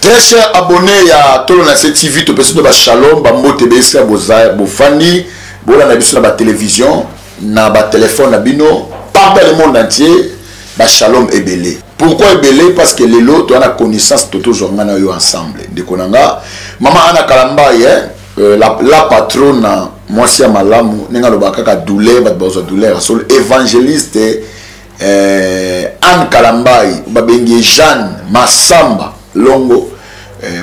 Très cher abonné ya Tolo na se TV, topesi bino ba shalom, ba mbote ebele esika boza bofandi, bolanda biso na ba télévision, na ba téléphone na bino, partout dans le monde entier, ba shalom ebele. Pourquoi ebele? Parce que lelo toza na connaissance totozwa nga na yo ensemble. Ndeko na nga, mama Anna Kalambayi, hein, la patronne mwasi ya malamu, ndenge alobaka kaka douleur, bato bazwa douleur ya solo, évangéliste Anne Kalambayi, babengi ye Jeanne Massamba Longo,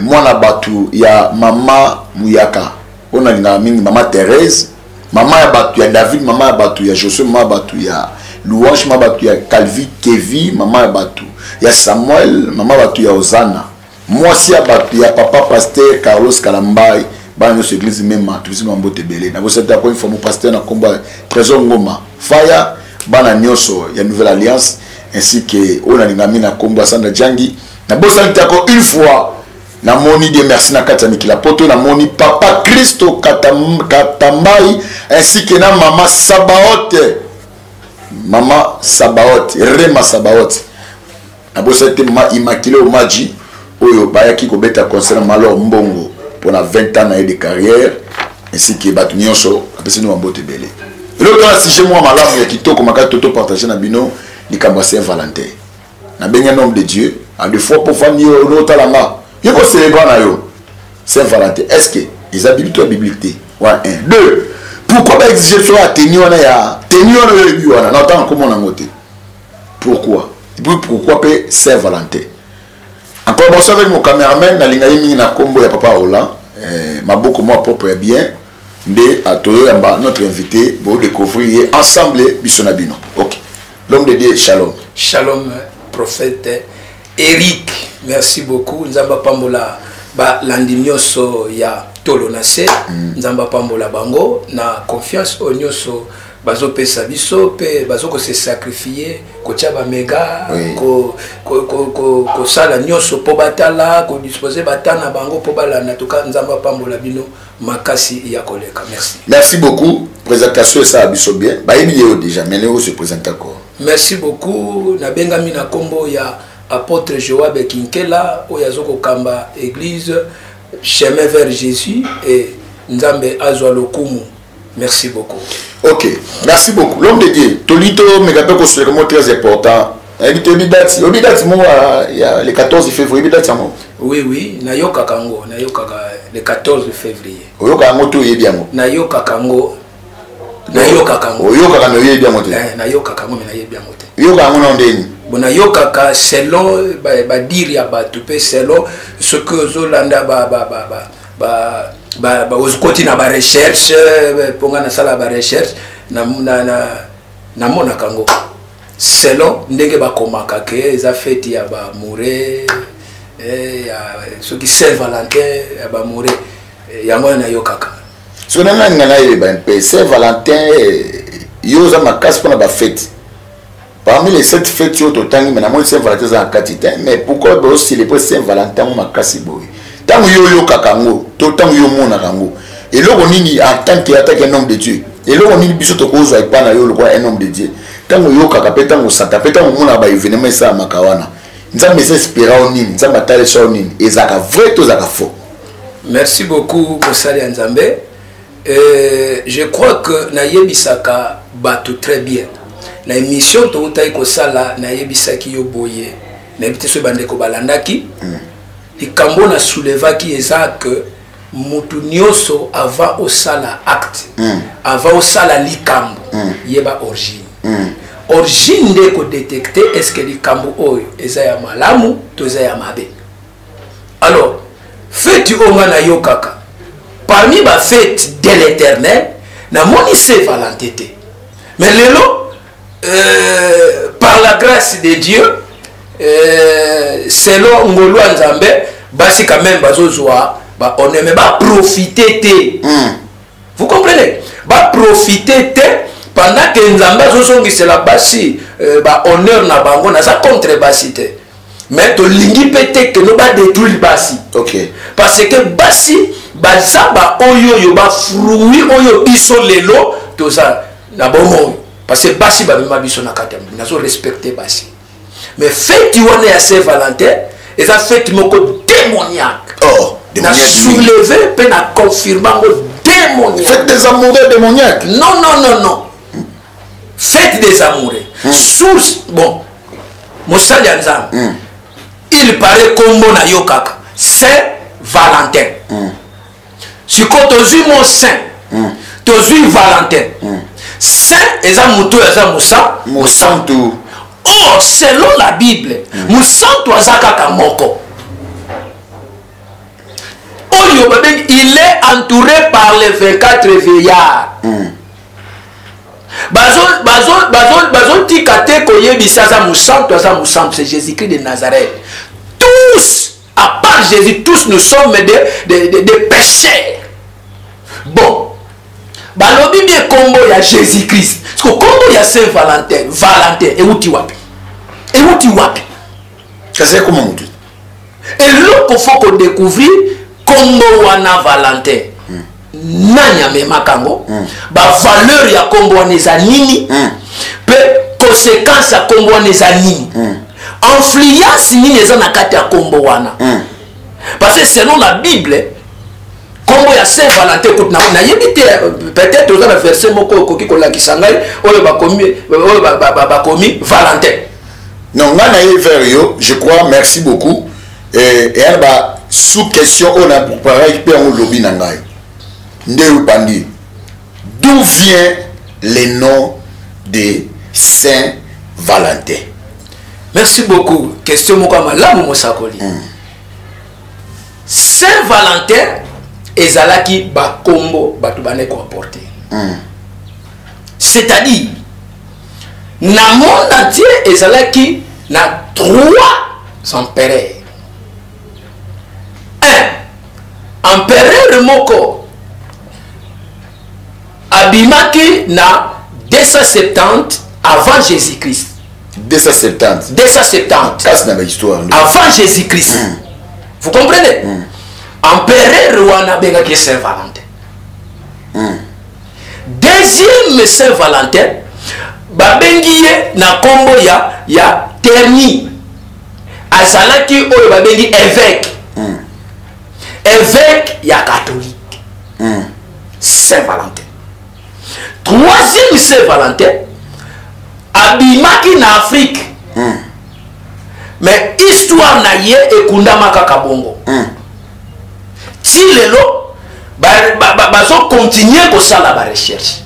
mwana bato ya mama Muyaka, oyo nalingaka mingi, mama Thérèse, mama ya bato ya David, mama ya bato ya Josué, mama ya bato ya Louange, mama ya bato ya Calvi Kevi, mama ya bato ya Samuel, mama ya bato ya Ozana, mwasi ya bato ya papa pasteur Carlos Kalambayi, bana nyonso église mema, topesi bambote ebele. Nakosala te akoinforme pasteur na kombo ya Trésor Ngoma Faya, bana nyonso ya Nouvelle Alliance, ainsi que oyo nalingami na kombo ya Sandra Djangi. Nabosani te ako une fois namoni Dieu merci na kati ya mikila poto, namoni papa Christo Katambai ainsi que na mama Sabaote, mama Sabaote, Rema Sabaote. Nabosani te mama Immaculée Omaji oyo bayaki kobeta concert na Malor Mbongo mpona 20 ans na ye de carrière, ainsi que bato nyonso apesi bino bambote ebele. Eloko tala sujet mwa malamu ya kitoko makasi toto partage na bino likambo ya Saint Valentin. Nabengi un homme de Dieu a des fois po fandi yo otala nga yo ko célébrer na yo Saint Valentin, est-ce que eza bible to biblique te? Wana 1 2 pourquoi ba exiger so ya tenue wana, ya tenue wana oyo ebi wana na otanga komona yango te? Pourquoi? Et puis pourquoi pe Saint Valentin? En collaboration avec mon cameraman, nalinga ye mingi na kombo ya papa Roland, maboko mwa propre ya bien nde atoyamba notre invité, bo découvrir ye ensemble biso na bino. OK. L'homme de Dieu, shalom. Shalom prophète Eric, merci beaucoup. Nzamba pambola ba landi nyonso ya Tolo na se. Nzamba pambola bango na confiance oyo nyonso bazopesa biso pe bazoko se sacrifier, kotia ba mega, kosala nyonso po batala, ko disposer bata na bango po balanda. En tout cas, Nzamba pambola bino makasi ya koleka. Merci. Merci beaucoup. Présentation ça biso bien. Ba yebi yo déjà, mais léo se présente encore. Merci beaucoup. Nabengami na kombo ya apôtre Joab Kinkela oyo azoko kamba église Chemin vers Jésus et Nzambe azwa lokumu. Merci beaucoup. Ok, merci beaucoup. L'homme de Dieu, Tolito, mais c'est vraiment très important. Oyebi date, oyebi date moko ya le 14 février, oyebi date yango? Oui, oui, nayokaka yango, nayokaka le 14 février. Oyokaka yango to oyebi yango? Nayokaka yango. Nayokaka yango. Oyokaka mais oyebi yango te? Nayokaka yango mais nayebi yango te. Oyokaka yango na ndeni? Bon, nayokaka selon ba dire ya bato pe selon ce que ozolanda ba, ba, ba, ba, ba, ba, ba, ozokoti na ba recherche, mpo nga nasala ba recherche, na, na, na, namonaka yango selon ndenge bakomaka ke eza fete ya ba amoureux, ya soki Saint Valentin ya ba amoureux, yango wana nayokaka. Soki na ngai nga nayeba mpe Saint Valentin, yo oza makasi mpona ba fete. Parmi les 7 fêtes oyo totangi, mais namoni Saint Valentin eza na kati te. Mais pourquoi bosile Saint Valentin yango makasi boye? Ntango yo oyokaka yango to ntango yo omonaka yango, eloko nini en tant que attaque un homme de Dieu, eloko nini biso tokozwa epai na yo lokola un homme de Dieu? Ntango oyokaka mpe ntango osanta mpe ntango omonaka ba événement esalamaka wana, Nzambe eza espéra yo nini? Nzambe atalisa yo nini? Ezalaka vrai to ezalaka faux? Merci beaucoup mosali ya Nzambe. Je crois que nayebisaka bato très bien na émission toutaki kosala, nayebisaki yo boye, nayebi te soki bandeko balandaki. Likambo na soulevaki eza que mutu nyonso avant osala acte, avant osala likambo, yeba origine. Origine nde kodétecte est-ce que likambo oyo eza ya malamu to eza ya mabe. Alors feti oyo nga nayokaka parmi ba fête de l'éternel, namoni Saint Valentin te, mais lelo par la grâce de Dieu, selon ngolu ya Nzambe, basi quand même bazozwa ba honneur, mais ba profiter te. Vous comprenez? Ba profiter te pendant que Nzambe azozongisela basi ba honneur na bango. Naza contre basi te, mais tolingi pe te que no ba détruire basi. Parce que basi baza ba oyo yo ba fruit oyo biso lelo toza na bomoi, parce que basi babima biso na kati ya mokili. Nazo respecter basi, mais fête wana ya Saint Valentin eza fete moko démoniaque. Oh, na soulever mpe na confirme yango démoniaque. Fête des amoureux démoniaque? Non, non, non, non, fête des amoureux, source, bon, mosali ya Nzambe, il paraît kombo na yo kaka Saint Valentin. Sikoyo tozwi mo saint, tozwi Valentin. Saint eza moto oyo aza mosa Mosantu. Or selon la Bible, mosantu aza kaka moko oyo babengi, il est entouré par les 24 vieillards. Bazotika te koyebisa aza mosantu, aza mosantu, c'est Jésus-Christ de Nazareth. Tous, à part Jésus, tous nous sommes des pécheurs. Bon, balobi bien kombo ya Jésus-Christ. Parce que kombo ya Saint Valentin, Valentin euti wapi? Euti wapi? Kasi ekoma motu. Eloko faut kodécouvrir, kombo wana Valentin, nani amemaka yango? Bavaleur ya kombo wana eza nini? Mpe conséquence ya kombo wana eza nini? Influence nini eza na kati ya kombo wana? Parce que selon la Bible, kombo ya Saint Valentin kutu nayebi te. Peut-être oza na verset moko okoki kolakisa ngai oyo bakomi, oyo bakomi Valentin. Non, ngai na ye vers yo, je crois. Merci beaucoup. Eya na ba sous question oyo na préparaki mpe yango lobi na ngai nde opandi: d'où vient le nom de Saint Valentin? Merci beaucoup, question moko ya malamu, mosakoli. Saint Valentin ezalaki bakombo bato bandaki koapporter, c'est-à-dire na monde entier ezalaki na trois empereurs. Un empereur moko abimaki na 270 avant Jésus-Christ. 270? 270. Kasi na bahistoire. Avant Jésus-Christ, vous comprenez? Empereur wana abengaki Saint Valentin. Deuxième Saint Valentin, babengi ye na nkombo ya Terni. Azalaki oyo babengi évêque, évêque ya catholique, Saint Valentin. Troisième Saint Valentin abimaki na Afrique, mais histoire na ye ekundama kaka bongo. Ti lelo bazocontinuer kosala barecherche.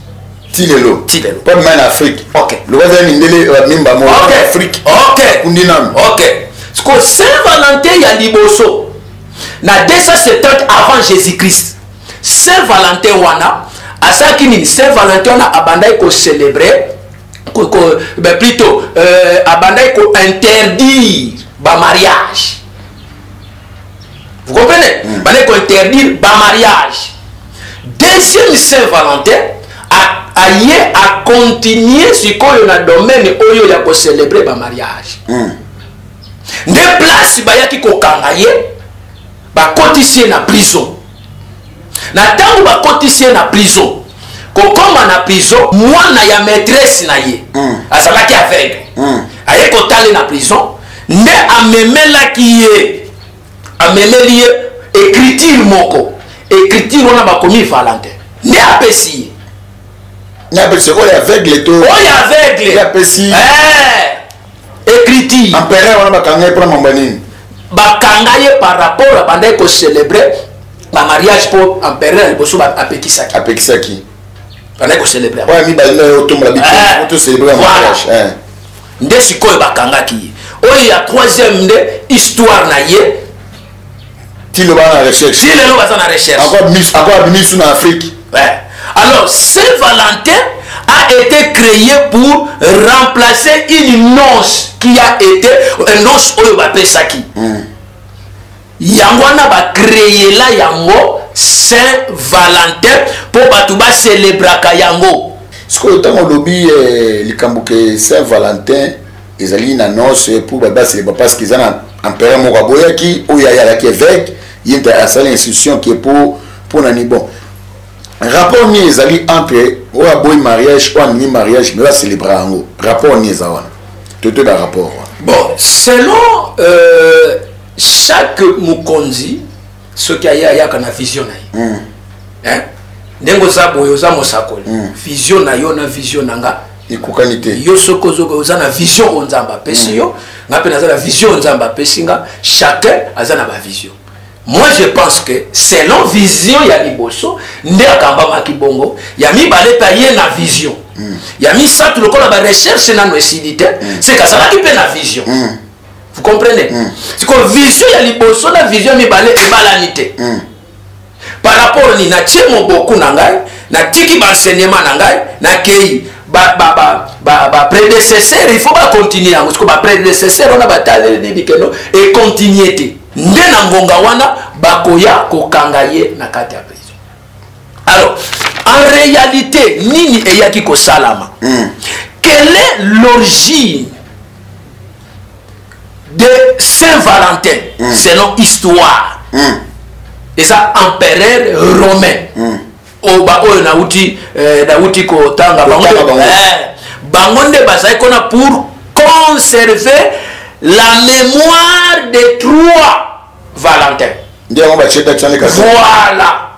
Ti lelo? Ti lelo. Mpo bima na Afrique. Ok. Lokola ezali mindele bamimba mo Afrique. Kundi nanu. Ok, ko Saint Valentin ya liboso na 270 avant Jésus Christ, Saint Valentin wana asalaki nini? Saint Valentin wana abandaki kocélébrer, ben plutôt abandaki kointerdire bamariage, vous comprenez? Bandaki kointerdire bamariage. Deuxième Saint Valentin aye acontinuer sikoyo na domaine oyo ya kocélébrer bamariage. Nde place bayaki kokanga ye, bakotisi ye na prison. Na ntango bakotisi ye na prison, kokóma na prison, mwana ya maîtresse na ye azalaki aveugle. Aye kotala ye na prison, nde amemelaki ye, amemeli ye écriture moko. Écriture wana bakomi Valentin. Nde apesi ye. Nde apesi oyo aveugle to? Oyo aveugle. Nde apesi. Eh, écriture. Empereur wana bakanga ye mpona mambo ya nini? Bakanga ye par rapport abandaki kocélébrer bamariage, mpo empereur ya liboso apekisaki. Apekisaki. Bandaki kocélébrer. Oyo mibali nde otombola Eh. bitocélébrer mariage. Eh. Nde sikoyo bakangaki ye. Oyo ya troisième nde histoire na ye. Ti lelo baza na recherche. Ti lelo baza na recherche. Encore abimi su na Afrique. Ouais. Alors, Saint Valentin a été créé pour remplacer une noce qui a été une noce oyo bapesaki. Yango wana bacréela yango Saint Valentin mpo bato bacélébraka yango. Sikoyo ntango olobi likambo ke Saint Valentin ezali na noce pour bato bacélébra, parce que eza na empereur moko aboyaki, oyo ayalaki évêque, ye nte asali institution ke po mpo na nini. Bon, rapport nini ezali entre oyo aboyi mariage, oyo andimi mariage, mais bacélébra yango? Rapport nini eza wana? Totoyeba rapport wana. Bon, selon Chaque mokonzi soki aye, ayaka na vision na ye. Hein? Ndenge oza boye, oza mosakoli, vision na yo na vision na nga ekokani te. Yo soki oza na vision oyo Nzambe apesi yo, nga mpe naza na vision oyo Nzambe apesi nga. Chacun aza na bavision. Moi, je pense que selon vision ya liboso nde akambamaki bongo, ya mibale mpe aye na vision, ya misato lokola barecherche nano esili te, c'est que azalaki mpe na vision. Vous comprenez? Siko vision ya liboso na vision ya mibale ebalani te. Par rapport nini natie moboku na ngai, natiki baenseignement na ngai, nakei, baprédécesseur il faut bacontinue yango. Siko baprédécesseur wana bataleli nini keno econtinue te, nde na ngonga wana bakoya kokanga ye na kati ya prison. Alors, en réalité, nini eyaki kosalama? Quelle est l'origine de Saint Valentin? Selon histoire, eza empereur romain oyo baoyo nauti kotanga bango. Kotanga bango. Bango nde bazali kona pour conserver la mémoire de trois Valentin. Nde yango batie date wana kasi. Voilà.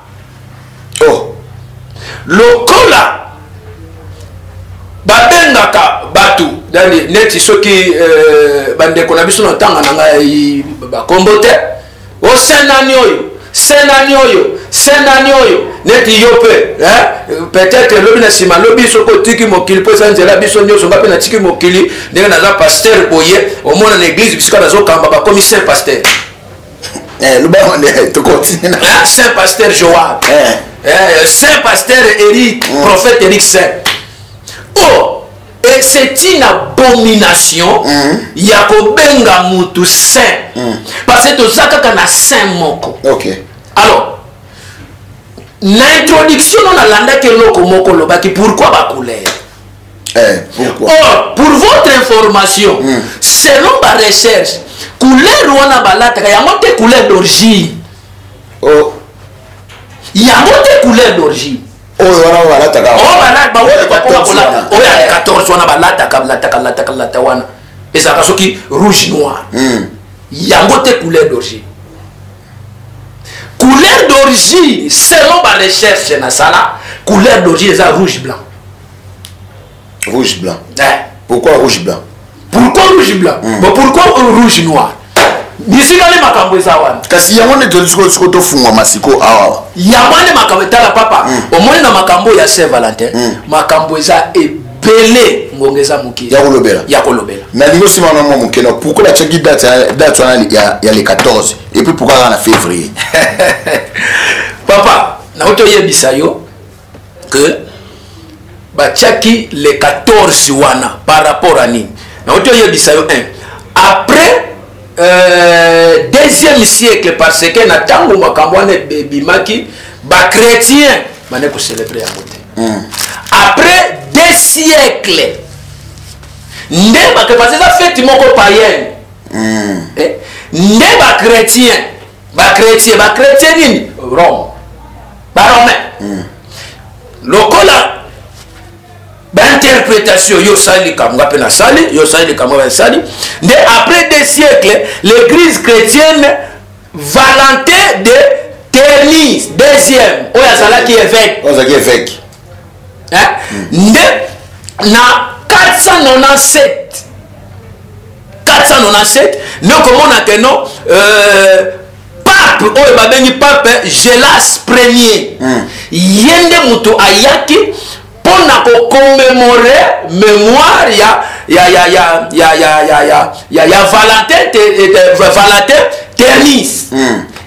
Oh. Lokola babengaka bato nani, neti soki bandeko na biso na ntanga na ngai bakombo te, o saint nani oyo, saint nani oyo, saint nani oyo, neti yo mpe, eh, peut-être lobi na nsima, lobi soki otiki mokili, mpo eza nzela biso nyonso, nga mpe natiki mokili ndenge naza pasteur boye, omona na église bisika nazokamba bakomi saint pasteur. Eh, loba nde tokontinue na Ah, saint pasteur Joab, saint pasteur Eric, prophète Eric Saint. Oh, et c'est une abomination ya kobenga mutu saint, parce que toza kaka na saint moko. Alors, na introduction no nalandaki eloko moko olobaki, pourquoi bacouleur? Eh, pourquoi? Or, pour votre information, selon barecherche, couleur wana balataka yango te couleur d'origine. Oh. Yango te couleur d'origine. Oyo wana balataka? Oyo Oyo bakoma 14 kolata wana. Oyo ya 14 wana balataka, lataka, lataka, lata wana ezalaka soki rouge noir. Yango te couleur d'origine. Couleur d'origine, selon barecherche nasala, couleur d'origine eza rouge blanc. Rouge blanc? Eh. Pourquoi rouge blanc? Pourquoi rouge blanc? Bon, pourquoi rouge noir? Bisika nde makambo eza wana. Kasi yango nde toli sikoyo tofungwama sikoyo awa. Yango nde makambo. Etala papa, omoni na makambo ya Saint Valentin, makambo eza ebele, ngonga eza moke. Ya kolobela. Ya kolobela. Nalingi osima na mwa moke na pourquoi batiaki date wana ya le 14, et puis pourquoi kaka na février? Papa, nauti oyebisa yo que batiaki le 14 wana par rapport à nini? Nauti oyebisa yo 1 après deuxième siècle, parce que na ntango makambo wana ebimaki, bachrétien bande kocélébrer yango te. Après 2 siècles nde parce que eza fête moko païenne. Eh, nde bachrétien nini, Rome, baromain, lokola bainterprétation, yo osali likambo, nga mpe nasali, yo osali likambo, nga nasali, nde après 2 siècles, l'église chrétienne, Valentin de Terni deuxième, oyo azalaki évêque. Oyo azalaki évêque. Hein? Nde na 497, 497 nde okomona ke no pape oyo babengi pape Gélas Premier, ye nde moto ayaki mpo na kocommémorer mémoire ya Valentin Ternis.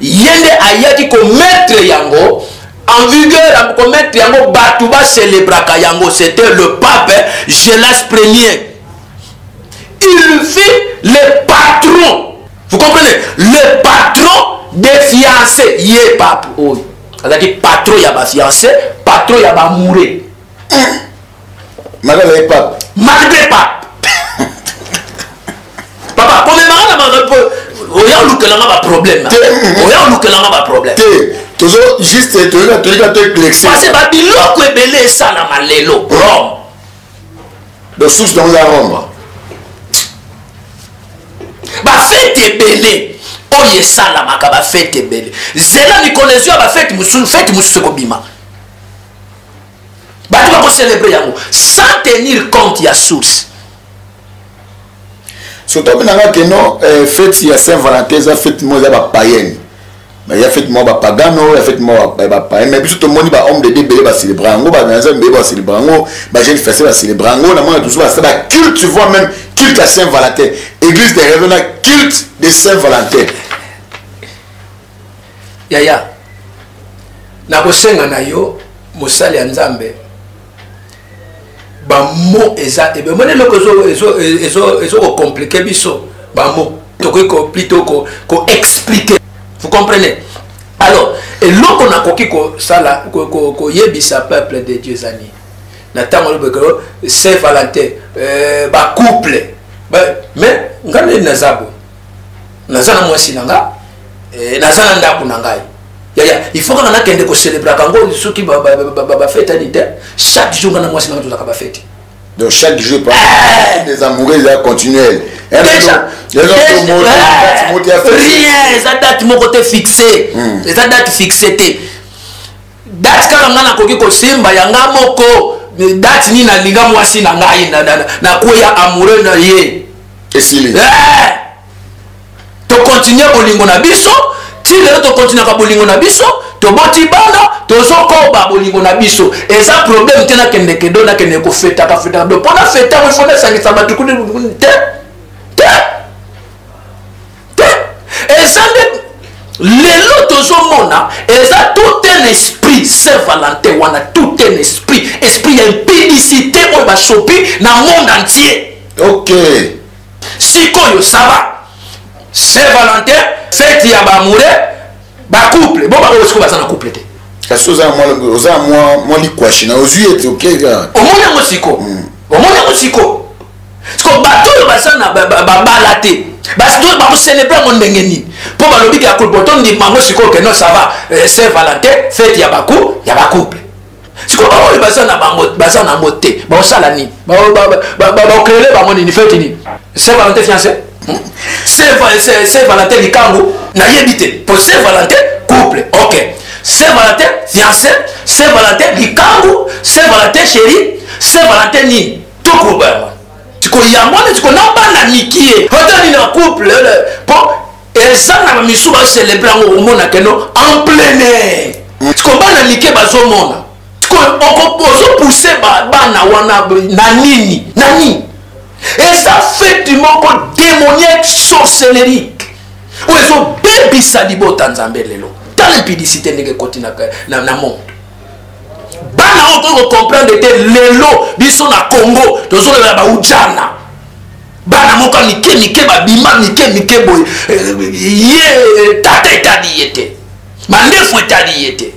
Ye nde ayaki komettre yango en vigueur, komettre yango, bato bacélébraka yango. C'était le pape Gélas Premier. Il fut le patron, vous comprenez, le patron des fiancés. Ye pape oyo azalaki patron ya bafiancé, patron ya baamoureux. Malgré azalaki pape? Malgré pape. Papa, komemaka na oya olukelanga baproblème, oya olukelanga baproblème. Te, tozo juste toyika to éclaircir. Parce que babiloko ebele esalama lelo Rome. Donc source nango eza Rome. Bafête ebele. Oyo esalamaka bafete ebele. Zela mikolo ezwi ya bafete mosusu, fete mosusu ekobima. Bato bakocelebre yango sans tenir compte ya source. Surtout mpe nanga keno eh, fete ya Saint Valentin eza fete moko eza bapayenne, mais ya fete moko bapagano, ya fete moko bapayen. Mais biso tomoni bahomme de Dieu ebele bacelebre yango, banzambe ebele bacelebre yango, bajeune fiancé bacelebre yango. Namona toujours basala baculte, tu vois, même culte ya Saint Valentin, église de réveil na culte de Saint Valentin. Yaya, nakosenga na yo, mosali ya Nzambe, bamo eza ebe omoni eloko ezokokomplike biso, bamo tokoki plutôt koexplike, vous comprenez? Alors eloko nakoki kosala, koyebisa peuple de Dieu eza nini? Na ntango olobekelo Saint Valentin, bacouple, mais nga nde naza bo naza na mwasi na nga, naza na ndako na ngai. Yaya, il faut kaka nakende kocelebraka yango soki bafete ani te. Chaque jour nga na mwasi na nga tozalaka bafete. Donc chaque jour, les amoureux eza continuel. Déjà rien, eza date moko te fixe, eza date fixe te. Date kaka ngai nakoki kosimba ya nga moko, date nini nalinga mwasi na ngai, nakweya amoureux na ye. Esili. Tokontinue bolingo na biso ti lelo, tokontinuaka bolingo na biso, toboti bana, tozokoba bolingo na biso. Eza problème te. Nakende kedo, nakende kofetaka fetaka do mpo nafeta yango, ifo nasangisa bato te, te, te. Eza nde lelo tozomona eza tout un esprit Saint Valentin wana, tout un esprit, esprit ya impudicité oyo basopi na monde entier. Sikoyo ça va, Saint Valentin, fête ya baamoureux, bacouple. Bo bango sikoyo baza na couple te. Kasi oza oza mwa likwashi na ozwi ete okeka. Omoni yango siko, omoni yango siko. Siko bato oyo baza na babala te, bakocelebre yango ndenge nini? Mpo balobi ke ya couple, tondima yango sikoyo ke non, ça va, Saint Valentin, fête ya baku ya bacouple. Sikoyo baoyo baza na bango, baza na yango te, baosala nini? Baocrele bango nini? Fête nini? Saint Valentin fiancé, Saint Valentin likangu, nayebi te. Po Saint Valentin couple, ok, Saint Valentin fiancé, Saint Valentin likangu, Saint Valentin chéri, Saint Valentin nini? Tokoba yango sikoyo, yango wana sikoyo na bana mikie otali na couple, po eza na bamisu bacelebre yango, omona keno en plein air. Sikoyo bana mike bazomona, sikoyo ozopousse bana wana na nini, na nini? Eza fete moko démoniaque, sorcellerique, oyo ezobebisa libota Nzambe lelo. Tala impudicité ndenge ekoti na monde. Bana oyo tokoki kocomprendre te. Lelo biso na Congo tozolobela baujana, bana moko ya mike mike babima mike mike boye, ye tata etali ye te, mandefu etali ye te.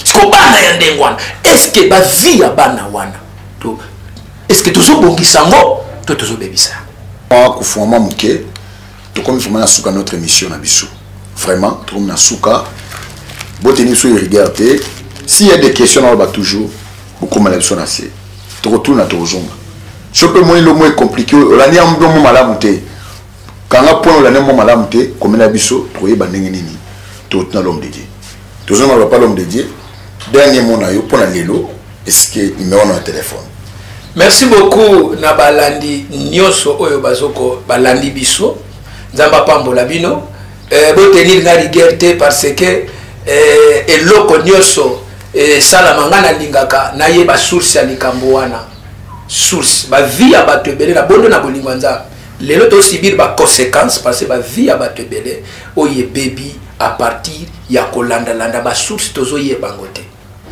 Siko bana ya ndenge wana, est-ce bavie ya bana wana, est-ce tozobongisa yango to tozobebisa? Kofungama moke, tokomi vraiment na suka notre émission na biso. Vraiment tokomi na suka. Boteni biso rigueur te. S'il y a des questions, na oloba toujours, bokomela biso na se, tokotuna, tokozonga. So mpe moni lomo ecompliqué, olandi yango mo malamu te, kanga point, olandi yango malamu te, komela biso, tokoyeba ndenge nini tokotuna l'homme de Dieu. Tozonga papa l'homme de Dieu, dernier mot na yo mpo na lelo, est-ce numéro na téléphone? Merci beaucoup na balandi nyonso oyo bazoko balandi biso. Nzambe apambola bino. Botenir nga rigueur te, parce que eloko nyonso esalama, nga nalingaka nayeba source ya likambo wana, source bavie ya bato ebele na bondo na bolingo ya Nzambe. Lelo tosubir baconséquence, parce que bavie ya bato ebele oyo ebebi à partir ya kolandalanda basource, tozoyeba yango te.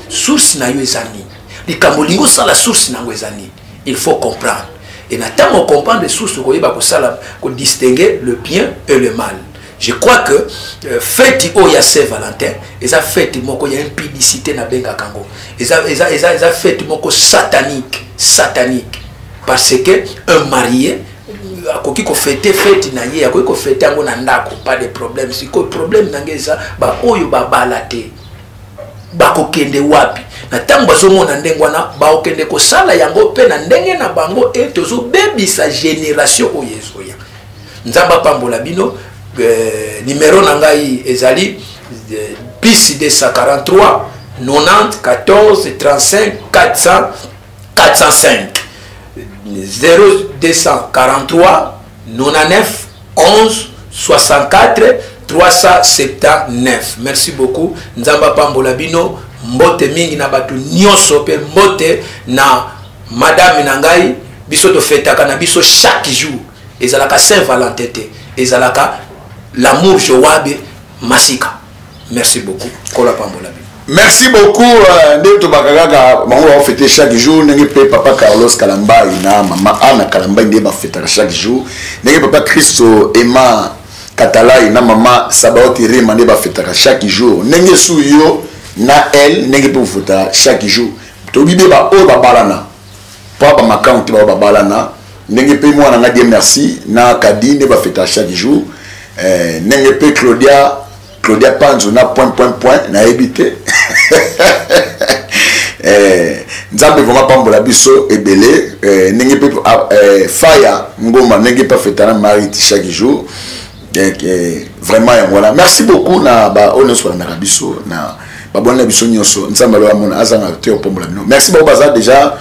Source na yo eza nini? Likambo olingi osala, source na yango eza nini? Il faut comprendre, et na ntango comprendre source, okoyeba kosala kodistinguer le bien et le mal. Je crois que fête oyo ya Saint Valentin eza fête moko ya impudicité, nabengaka yango eza fête moko satanique, satanique, parce que un marié akoki kofete fête na ye, akoki kofete yango na ndako, pas de problème. Sikoyo problème na nge eza baoyo babala te, bakokende wapi na ntango bazomona ndenge wana? Bakokende kosala yango mpe na ndenge na bango, e tozobebisa génération oyo ezoya. Nzambe apambola bino. Euh, numero na ngai ezali euh, plus 243 90 14 35 400 405 0243 99 11 64 379. Merci beaucoup. Nzamba pambola bino. Mbote mingi na bato nyonso mpe mbote na madame na ngai. Biso tofetaka na biso chaque jour. Ezalaka Saint Valentin te. Ezalaka l'amour Joabe Masika. Merci beaucoup. Kola pambola bino. Merci beaucoup euh, nde tobaka kaka bango bafete chaque jour ndenge mpe papa Carlos Kalambai na mama Anna Kalambai nde bafetaka chaque jour ndenge papa Christo Emma Katalai na mama Sabaoth Rema nde bafetaka chaque jour ndenge su yo na elle ndenge mpe bofetaka chaque jour toyebi be baoyo babalana mpo bamakango te baoyo babalana ndenge mpe mwana nga die merci na kadi nde bafetaka chaque jour eh, ndenge mpe Claudia Claudia Panzu na point point point nayebi te eh, nzambe vraiment pambola biso ebele eh, ndenge mpe ah, eh, faya ngoma ndenge mpe afeta na mariti chaque jour donc eh, vraiment yango wana merci beaucoup na baoyo nyonso balandaka biso na baboni na biso nyonso nzambe aloba mona azanga te opambola bino merci bango baza déjà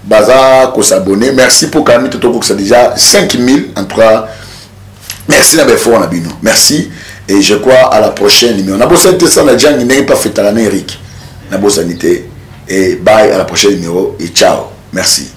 baza kosabonne merci mpo kami to tokokisa déjà 5000 en tout cas merci na baeffort na bino merci et je crois à la prochaine numéro nabosani te sana jangi ndenge mpe afetaka na eric nabosani te et bye à la prochaine numéro et ciao merci.